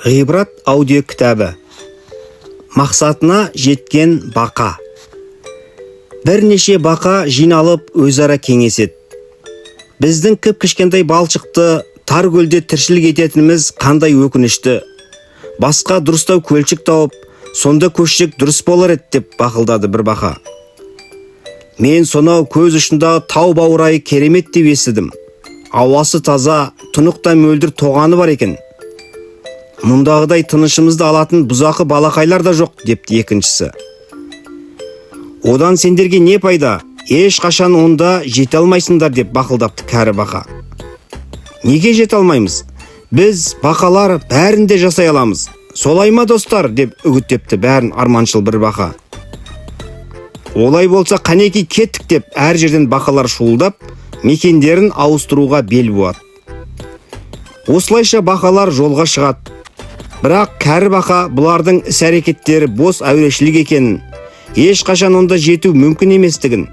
Ғибрат аудио кітабы. Мақсатына жеткен бақа. Бірнеше бақа жиналып, өзара кеңеседі. Біздің кіп кішкентай балшықты тар көлде тіршілік ететініміз қандай өкінішті. Басқа дұрыстау көлшік тауып, сонда көшсек, дұрыс болар еді, деп бақылдады бір бақа. Мен сонау көз ұшындағы тау баурайы керемет деп естідім. Ауасы таза, тұнық та мөлдір тоғаны бар екен. Мұндағыдай тынышымызды алатын бұзақы балақайлар да жоқ, депті екіншісі. Одан сендерге не пайда? Ешқашан онда жете алмайсыңдар, деп бақылдапты кәрі бақа. Неге жете алмаймыз? Біз, бақалар, бәрін де жасай аламыз. Солай ма, достар? деп үгіттепті бәрін арманшыл бір бақа. Олай болса, қанеки, кеттік, деп әр жерден бақалар шуылдап, мекендерін ауыстыруға бел буады. Осылайша бақалар жолға шығады. Бірақ кәрі бақа бұлардың іс әрекеттері бос әурешілік екенін, ешқашан онда жету мүмкін еместігін,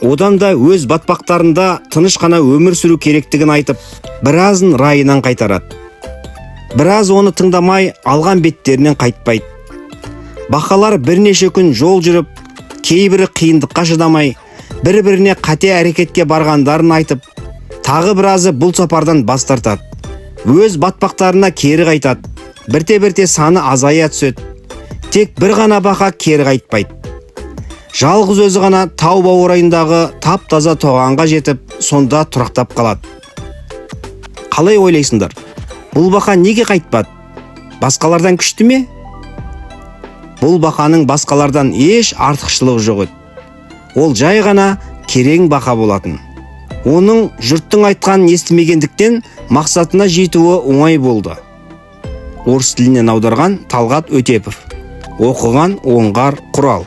одан да өз батпақтарында тыныш қана өмір сүру керектігін айтып, біразын райынан қайтарады. Біраз оны тыңдамай, алған беттерінен қайтпайды. Бақалар бірнеше күн жол жүріп, кейбірі қиындыққа шыдамай, бір біріне қате әрекетке барғандарын айтып, тағы біразы бұл сапардан бас тартады, өз батпақтарына кері қайтады. Бірте бірте саны азая түседі. Тек бір ғана бақа кері қайтпайды. Жалғыз өзі ғана тау баурайындағы тап таза тоғанға жетіп, сонда тұрақтап қалады. Қалай ойлайсыңдар, бұл бақа неге қайтпады? Басқалардан күшті ме? Бұл бақаның басқалардан еш артықшылығы жоқ еді. Ол жай ғана керең бақа болатын. Оның жұрттың айтқанын естімегендіктен, мақсатына жетуі оңай болды. Орыс тілінен аударған Талғат Өтепов, оқыған Оңғар Құрал.